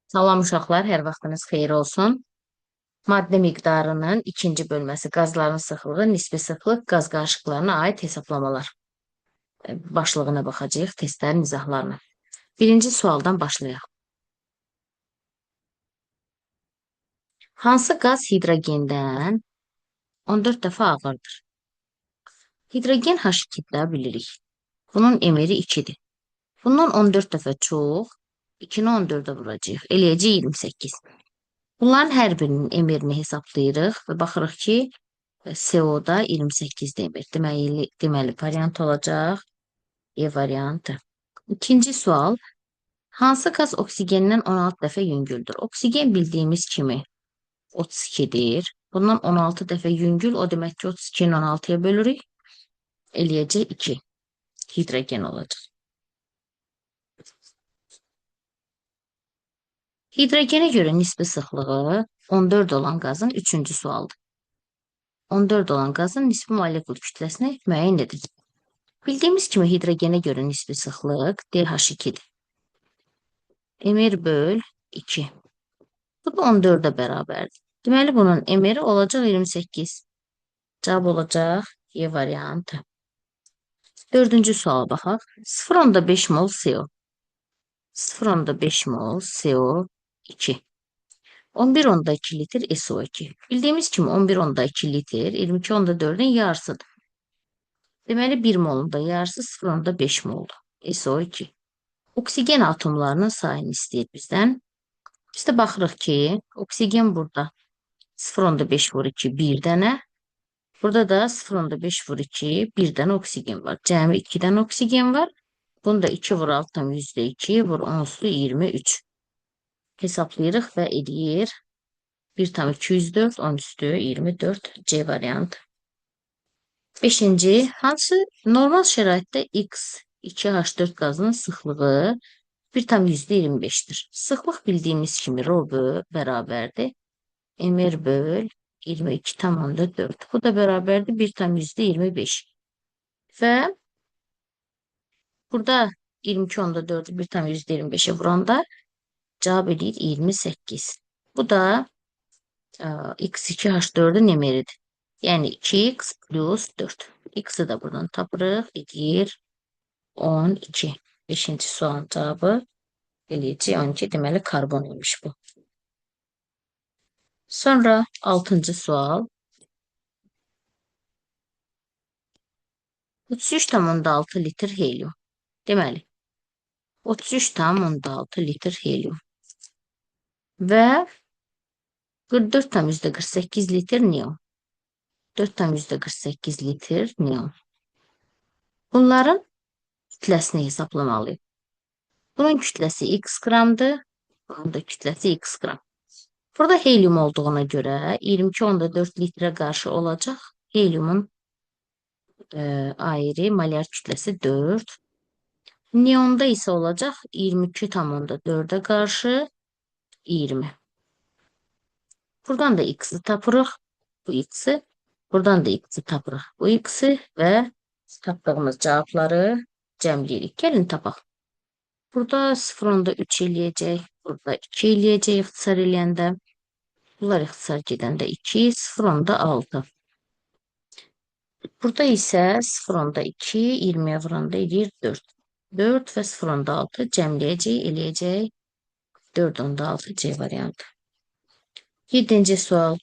Salam uşaqlar, hər vaxtınız xeyir olsun. Maddə miqdarının ikinci bölməsi qazların sıxlığı, nisbi sıxlıq, qaz qarışıqlarına aid hesablamalar. Başlığına baxacağıq, testlərin izahlarına. Birinci sualdan başlayaq. Hansı qaz hidrogendən 14 dəfə ağırdır? Hidrogen H2-də bilirik. Bunun emiri 2-dir. Bundan 14 dəfə çox, 2-ni 14-ə vuracağıq. Eləyəcək 28. Bunların hər birinin emirini hesablayırıq və baxırıq ki, CO-da 28 demir. Deməli, variant olacaq E variantı. İkinci sual. Hansı qaz oksigendən 16 dəfə yüngüldür? Oksigen bildiyimiz kimi 32-dir. Bundan 16 dəfə yüngül, o demək ki, 32-ni 16-ya bölürük. Eləyəcək 2. Hidrogen olacaq. Hidrogenə görə nisbi sıxlığı 14 olan qazın üçüncü sualdır. 14 olan qazın nisbi molekul kütləsini müəyyən edir. Bildiyimiz kimi hidrogenə görə nisbi sıxlıq DH2-dir. Emir böl 2. Bu da 14-ə bərabərdir. Deməli, bunun emiri olacaq 28. Cavab olacaq E variantı. Dördüncü suala baxaq. 0,5 mol CO. 0,5 mol CO2. 11,2 litr SO2. Bildiyimiz kimi 11,2 litr 22,4-ün yarısıdır. Deməli, 1 molun da yarısı 0,5 moldur. SO2. Oksigen atomlarının sayını istəyir bizdən. Biz də baxırıq ki, oksigen burada 0,5 vur 2, 1 dənə. Burada da 0,5 vur 2, 1 dənə oksigen var. Cəmi 2 dənə oksigen var. Bunu da 2 vur 6,2 vur 10 üstü 23. Hesablayırıq və eləyir 1,204 10 üstü 24 C variantı. Beşinci, hansı normal şəraitdə X2H4 qazının sıxlığı 1,25-dir. Sıxlıq bildiyimiz kimi rho bərabərdir. Mr böl 22,4. Bu da bərabərdir 1,25. Və burada 22,4-ü 1,25-ə vuranda cavab eləyir 28. Bu da X2H4-ün emiridir. Yəni 2x plus 4. X-i də buradan tapırıq. Eləyir 12. Beşinci sualın cavabı eləyəcək 12. Deməli, karbon imiş bu. Sonra altıncı sual. 33,6 litr helium. Deməli, 33,6 litr helium. Və 44,48 litr neon. 4,48 litr neon. Bunların kütləsini hesaplamalıyıq. Bunun kütləsi x qramdır. Bunun da kütləsi x qram. Burada helium olduğuna görə 22,4 litrə qarşı olacaq. Heliumun ayrı molar kütləsi 4. Neonda isə olacaq 22,4-ə qarşı 20. Buradan da x-i tapırıq. Bu x-i. Buradan da x-i tapırıq. Bu x-i və tapdığımız cavabları cəmləyirik. Gəlin tapaq. Burada 0,3 eləyəcək. Burada 2 eləyəcək ixtisar eləyəndə. Bunlar ixtisar gedəndə 2, 0,6. Burada isə 0,2, 20-yə vuranda eləyir 4. 4 və 0,6 cəmləyəcək, eləyəcək 4,6 C variantı. Yedinci sual.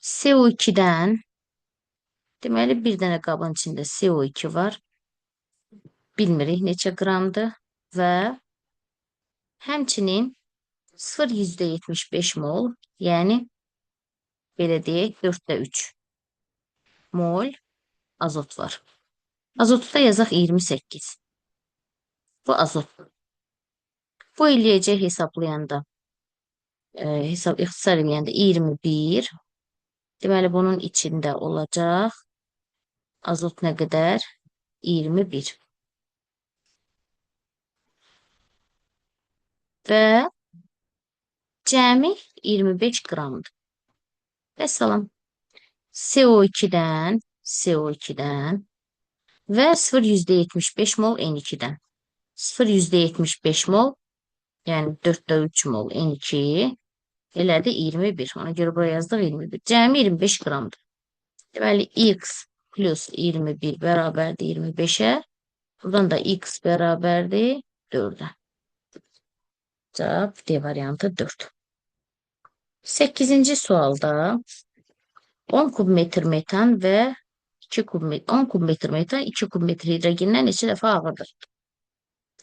CO2-dən, deməli bir dənə qabın içində CO2 var. Bilmirik neçə qramdır və həmçinin 0,75 mol, yəni belə deyək 4-də 3 mol azot var. Azotu da yazaq 28. Bu azotdur. Bu eləyəcək hesablayanda, hesab ixtisar eləyəndə 21. Deməli, bunun içində olacaq azot nə qədər? 21. Və cəmi 25 qramdır. Vəssalam. CO2-dən, CO2-dən və 0,75 mol N2-dən. 0,75 mol Yəni 4-də 3 mol N2 elədi 21. Ona görə buraya yazdıq 21. Cəmi 25 qramdır. Deməli, X plus 21 bərabərdir 25-ə. Buradan da X bərabərdir 4-ə. Cavab D variantı 4. 8-ci sualda 10 kubmetr metan və 2 kubmetr, 10 kubmetr metan 2 kubmetr hidrogendən neçə dəfə ağırdır?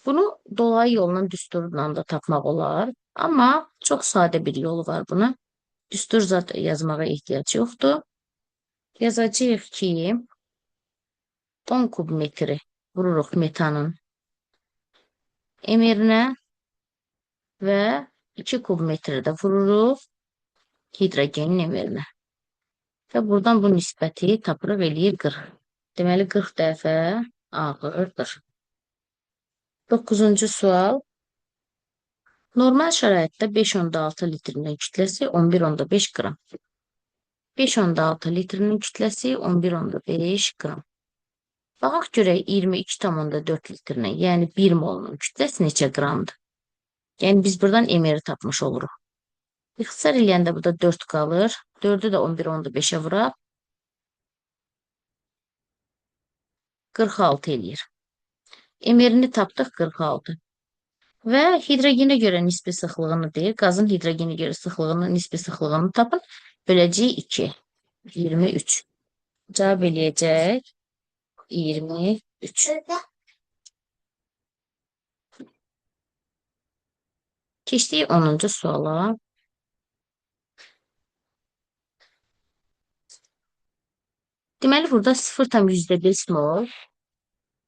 Bunu dolayı yolla düsturla da tapmaq olar. Amma çox sadə bir yolu var buna. Düstur zat yazmağa ehtiyac yoxdur. Yazacağıq ki, 10 kubmetri vururuq metanın emirinə və 2 kubmetri də vururuq hidrogenin emirinə. Və buradan bu nisbəti tapırıq, eləyir 40. Deməli, 40 dəfə ağırdır. 9-cu sual. Normal şəraitdə 5,6 litrinin kütləsi 11,5 qram. 5,6 litrinin kütləsi 11,5 qram. Baxaq görək 22,4 litrinin, yəni 1 molunun kütləsi neçə qramdır? Yəni biz buradan MR-i tapmış oluruq. İxtisar eləyəndə burada 4 qalır. 4-ü də 11,5-ə vuraq. 46 eləyir. MR-ini tapdıq 46. Və hidrogenə görə nisbi sıxlığını deyir. Qazın hidrogenə görə sıxlığını, nisbi sıxlığını tapın. Böləcəyik 2. 23. Cavab eləyəcək 23. Keçdik 10-cu suala. Deməli, burada 0,5 mol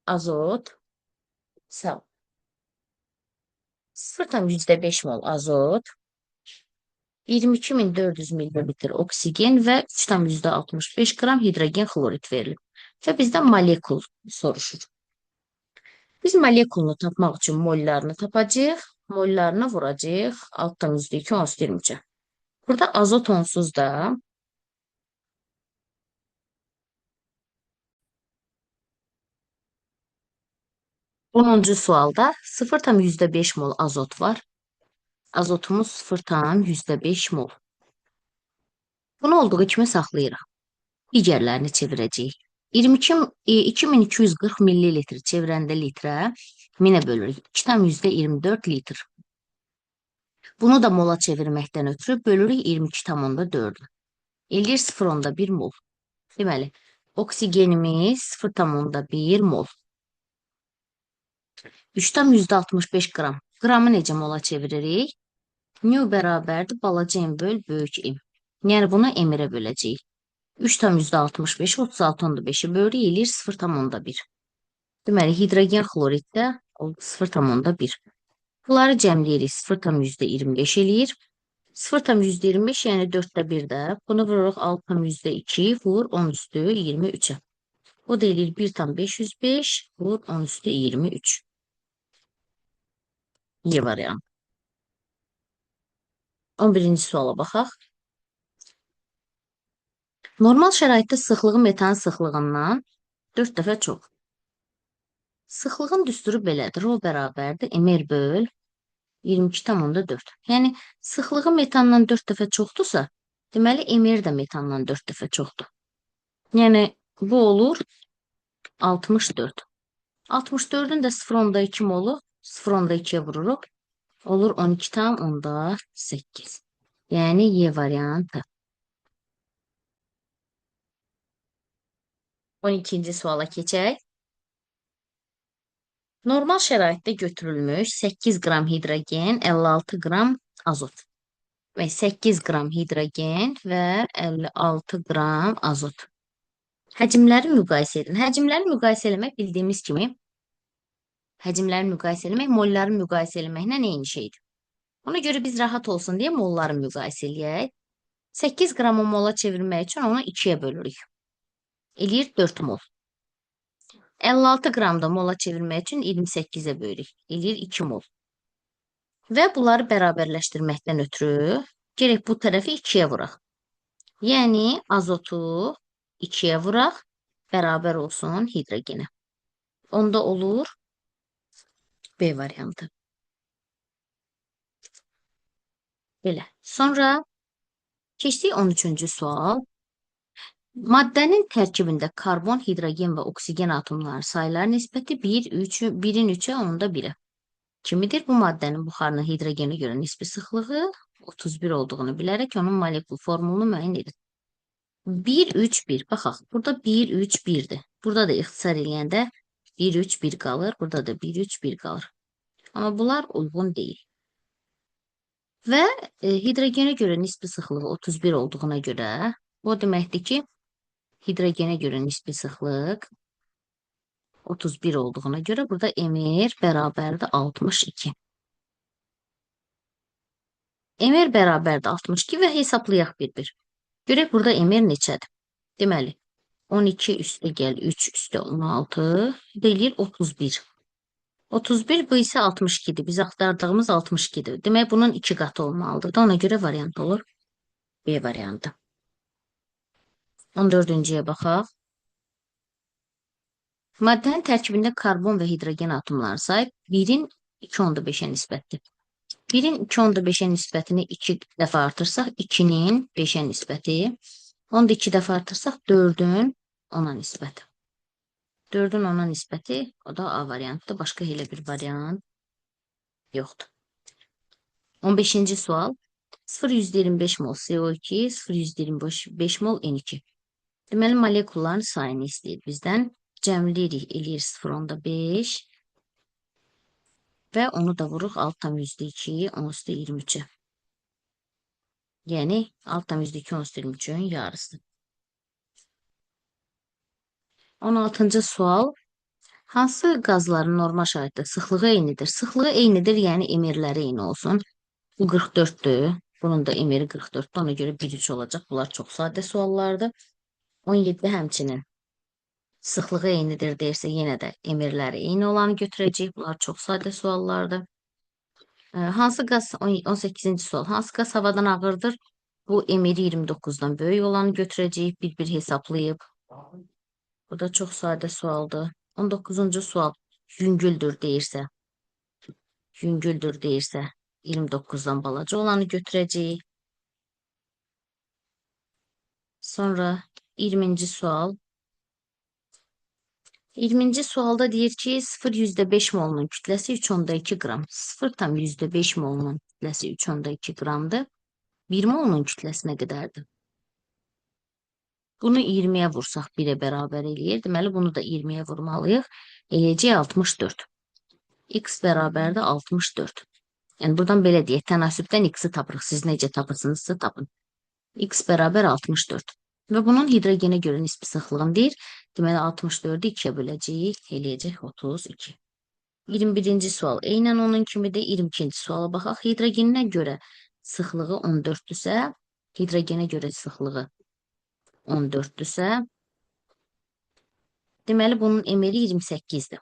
azot, sağ ol. 0,5 mol azot, 22.400 millilitr oksigen və 3,65 qram hidrogen xlorid verilib. Və bizdən molekul soruşur. Biz molekulunu tapmaq üçün mollarını tapacağıq. Mollarını vuracağıq 6,2 10 23-ə. Burada azot onsuz da 10. Sualda 0,5 mol azot var. Azotumuz 0,5 mol. Bunu olduğu kimi saxlayırıq. Digərlərini çevirəcəyik. 2240 millilitr çevirəndə litrə 1000-ə bölürük. 2,24 litr. Bunu da mola çevirməkdən ötürü bölürük 22,4-ü. Eləyir 0,1 mol. Deməli, oksigenimiz 0,1 mol. 3,65 qram. Qramı necə mola çeviririk? Nü bərabərdir balaca m böl böyük m. Yəni bunu m-ə böləcəyik. 3,65 36,5-i bölürük, eləyir 0,1. Deməli, hidrogen xlorid də 0,1. Bunları cəmləyirik, 0,25 eləyir. 0,25 yəni 4-də 1 də. Bunu vururuq 6,2 vur 10 üstü 23-ə. O da eləyir 1,505 vur 10 üstü 23. Y variantı. 11-ci suala baxaq. Normal şəraitdə sıxlığı metan sıxlığından 4 dəfə çox. Sıxlığın düsturu belədir. O bərabərdir MR böl 22,4. Yəni sıxlığı metandan 4 dəfə çoxdursa, deməli MR də metandan 4 dəfə çoxdur. Yəni bu olur 64. 64-ün də 0,2 molu 0,2-yə vururuq. Olur 12,8. Yəni Y variantı. 12-ci suala keçək. Normal şəraitdə götürülmüş 8 qram hidrogen, 56 qram azot. Və 8 qram hidrogen və 56 qram azot. Həcmləri müqayisə edin. Həcmləri müqayisə eləmək bildiyimiz kimi həcmləri müqayisə eləmək molları müqayisə eləməklə eyni şeydir. Ona görə biz rahat olsun deyə molları müqayisə eləyək. 8 qramı mola çevirmək üçün onu 2-yə bölürük. Eləyir 4 mol. 56 qram da mola çevirmək üçün 28-ə bölürük. Eləyir 2 mol. Və bunları bərabərləşdirməkdən ötürü gerək bu tərəfi 2-yə vuraq. Yəni azotu 2-yə vuraq, bərabər olsun hidrogenə. Onda olur B variantı. Belə. Sonra keçdik 13-cü sual. Maddənin tərkibində karbon, hidrogen və oksigen atomlarının sayları nisbəti 1, 3, 1-in 3-ə, onda 1-ə. Kimidir? Bu maddənin buxarının hidrogenə görə nisbi sıxlığı 31 olduğunu bilərək onun molekul formulunu müəyyən edin. 1, 3, 1. Baxaq, burada 1, 3, 1-dir. Burada da ixtisar eləyəndə 1, 3, 1 qalır. Burada da 1, 3, 1 qalır. Amma bunlar uyğun deyil. Və hidrogenə görə nisbi sıxlığı 31 olduğuna görə, o deməkdir ki, hidrogenə görə nisbi sıxlıq 31 olduğuna görə burada MR bərabərdir 62. MR bərabərdir 62 və hesablayaq bir-bir. Görək burada MR neçədir? Deməli, 12 üstə gəl 3 üstə 16 eləyir 31. 31 bu isə 62-dir. Biz axtardığımız 62-dir. Demək bunun 2 qatı olmalıdır. Da ona görə variant olur. B variantı. 14-cüyə baxaq. Maddənin tərkibində karbon və hidrogen atomları sahib 1-in 2,5-ə nisbətdir. 1-in 2,5-ə nisbətini 2 dəfə artırsaq 2-nin 5-ə nisbəti. Onu da 2 dəfə artırsaq 4-ün 10-a nisbəti. 4-ün 10-a nisbəti, o da A variantıdır. Başqa elə bir variant yoxdur. 15-ci sual. 0,25 mol CO2, 0,25 mol N2. Deməli, molekulların sayını istəyir bizdən. Cəmləyirik, eləyir 0,5 və onu da vuruq 6,2, 10 üstə 23-ə. Yəni, 6,2, 10 üstə 23-ün yarısı. 16-cı sual. Hansı qazların normal şəraitdə sıxlığı eynidir? Sıxlığı eynidir, yəni emirləri eyni olsun. Bu 44-dür. Bunun da emiri 44-dür. Ona görə 1-3 olacaq. Bunlar çox sadə suallardır. 17 həmçinin sıxlığı eynidir deyirsə, yenə də emirləri eyni olanı götürəcəyik. Bunlar çox sadə suallardır. Hansı qaz, 18-ci sual, hansı qaz havadan ağırdır? Bu emiri 29-dan böyük olanı götürəcəyik, bir-bir hesablayıb. Bu da çox sadə sualdır. 19-cu sual, yüngüldür deyirsə, yüngüldür deyirsə, 29-dan balaca olanı götürəcəyik. Sonra 20-ci sual. 20-ci sualda deyir ki, 0,5 molunun kütləsi 3,2 qram. 0,5 molunun kütləsi 3,2 qramdır. 1 molunun kütləsi nə qədərdir? Bunu 20-yə vursaq 1-ə bərabər eləyir. Deməli, bunu da 20-yə vurmalıyıq. Eləyəcək 64. X bərabərdir 64. Yəni, buradan belə deyək, tənasübdən X-i tapırıq. Siz necə tapırsınızsa tapın. X bərabər 64. Və bunun hidrogenə görə nisbi sıxlığını deyir. Deməli, 64-ü 2-yə böləcəyik. Eləyəcək 32. 21-ci sual. Eynən onun kimidir. 22-ci suala baxaq. Hidrogeninə görə sıxlığı 14-dürsə, hidrogenə görə sıxlığı 14-dürsə, deməli, bunun emiri 28-dir.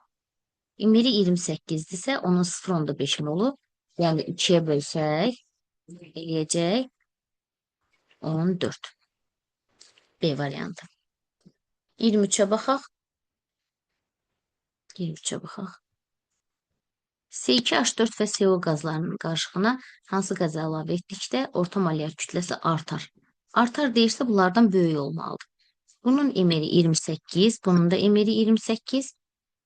Emiri 28-dirsə, onun 0,5 molu, yəni 2-yə bölsək, eləyəcək 14. B variantı. 23-ə baxaq. 23-ə baxaq. C2H4 və CO qazlarının qarışığına hansı qazı əlavə etdikdə orta molyar kütləsi artar? Artar deyirsə, bunlardan böyük olmalıdır. Bunun emiri 28, bunun da emiri 28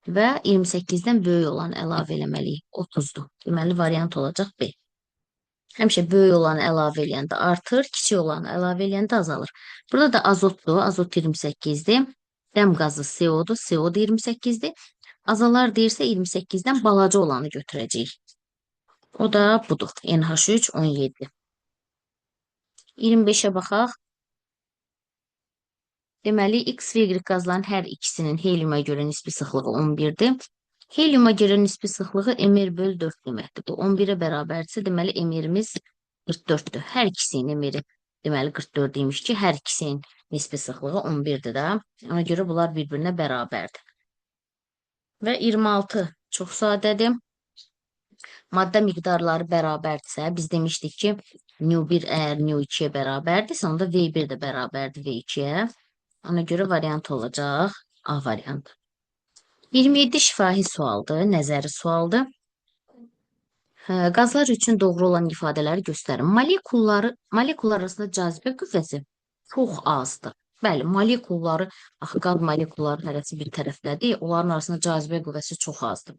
və 28-dən böyük olanı əlavə eləməliyik. 30-dur. Deməli, variant olacaq B. Həmişə böyük olanı əlavə eləyəndə artır, kiçik olanı əlavə eləyəndə azalır. Burada da azotdur, azot 28-dir. Dəm qazı CO-dur, CO da 28-dir. Azalar deyirsə 28-dən balaca olanı götürəcəyik. O da budur. NH3 17. 25-ə baxaq. Deməli, X və Y qazların hər ikisinin heliuma görə nisbi sıxlığı 11-dir. Heliuma görə nisbi sıxlığı MR bölü 4 deməkdir. Bu 11-ə bərabərdirsə, deməli, MR-imiz 44-dür. Hər ikisinin MR-i deməli 44 imiş ki, hər ikisinin nisbi sıxlığı 11-dir də. Ona görə bunlar bir-birinə bərabərdir. Və 26 çox sadədir. Maddə miqdarları bərabərdirsə, biz demişdik ki, nu1 əgər nu2-yə bərabərdirsə, onda V1 də bərabərdir V2-yə. Ona görə variant olacaq A variantı. 27 şifahi sualdır, nəzəri sualdır. Qazlar üçün doğru olan ifadələri göstərin. Molekullar arasında cazibə qüvvəsi çox azdır. Bəli, molekulları, axı qaz molekulları hərəsi bir tərəfdədir. Onların arasında cazibə qüvvəsi çox azdır.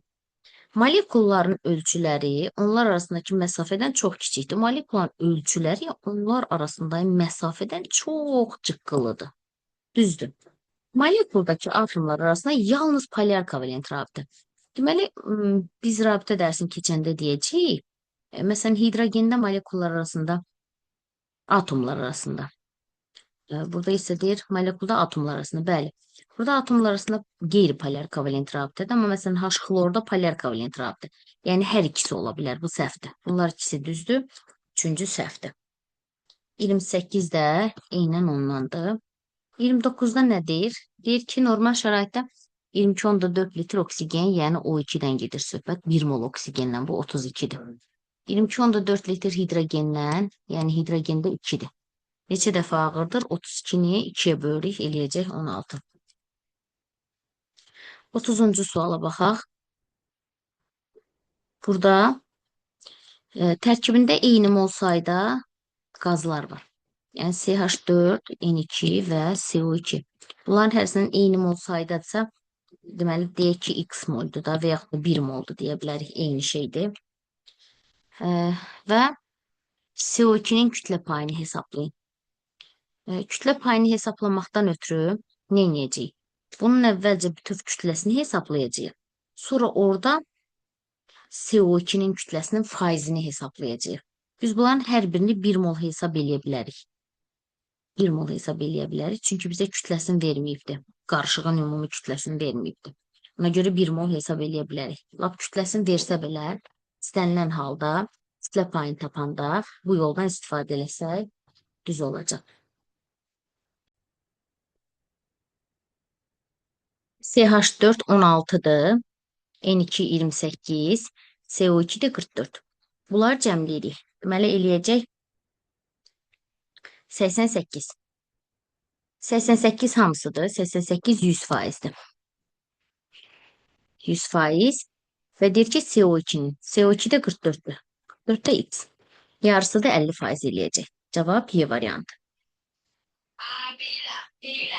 Molekulların ölçüləri onlar arasındakı məsafədən çox kiçikdir. Molekulların ölçüləri onlar arasındakı məsafədən çox cıqqılıdır. Düzdür. Molekuldakı atomlar arasında yalnız polyar kovalent rabitə. Deməli, biz rabitə dərsini keçəndə deyəcəyik, məsələn, hidrogendə molekullar arasında, atomlar arasında. Burada isə deyir, molekulda atomlar arasında, bəli. Burada atomlar arasında qeyri-polyar kovalent rabitədir, amma məsələn, H xlorda polyar kovalent rabitə. Yəni, hər ikisi ola bilər, bu səhvdir. Bunlar ikisi düzdür, üçüncü səhvdir. 28 də eynən ondandır. 29-da nə deyir? Deyir ki, normal şəraitdə 22,4 litr oksigen, yəni O2-dən gedir söhbət. 1 mol oksigendən, bu 32-dir. 22,4 litr hidrogendən, yəni hidrogendə 2-dir. Neçə dəfə ağırdır? 32-ni 2-yə bölürük, eləyəcək 16. 30-cu suala baxaq. Burada tərkibində eyni mol sayda qazlar var. Yəni CH4, N2 və CO2. Bunların hərəsinin eyni mol saydadırsa, deməli deyək ki, X moldur da və yaxud da 1 moldur deyə bilərik. Eyni şeydir. Və CO2-nin kütlə payını hesablayın. Kütlə payını hesablamaqdan ötürü nə edəcəyik? Bunun əvvəlcə bütöv kütləsini hesablayacağıq. Sonra orada CO2-nin kütləsinin faizini hesablayacağıq. Biz bunların hər birini 1 mol hesab eləyə bilərik. 1 mol hesab eləyə bilərik. Çünki bizə kütləsini verməyibdir. Qarışığın ümumi kütləsini verməyibdir. Ona görə 1 mol hesab eləyə bilərik. Lap kütləsini versə belə, istənilən halda kütlə payını tapanda bu yoldan istifadə eləsək düz olacaq. CH4 16-dır. N2 28, CO2 də 44. Bunları cəmləyirik. Deməli, eləyəcək 88. 88 hamısıdır. 88 100%-dir. 100% və deyir ki, CO2-nin. CO2 də 44-dür. 44 də X. Yarısı da 50% eləyəcək. Cavab Y variantı.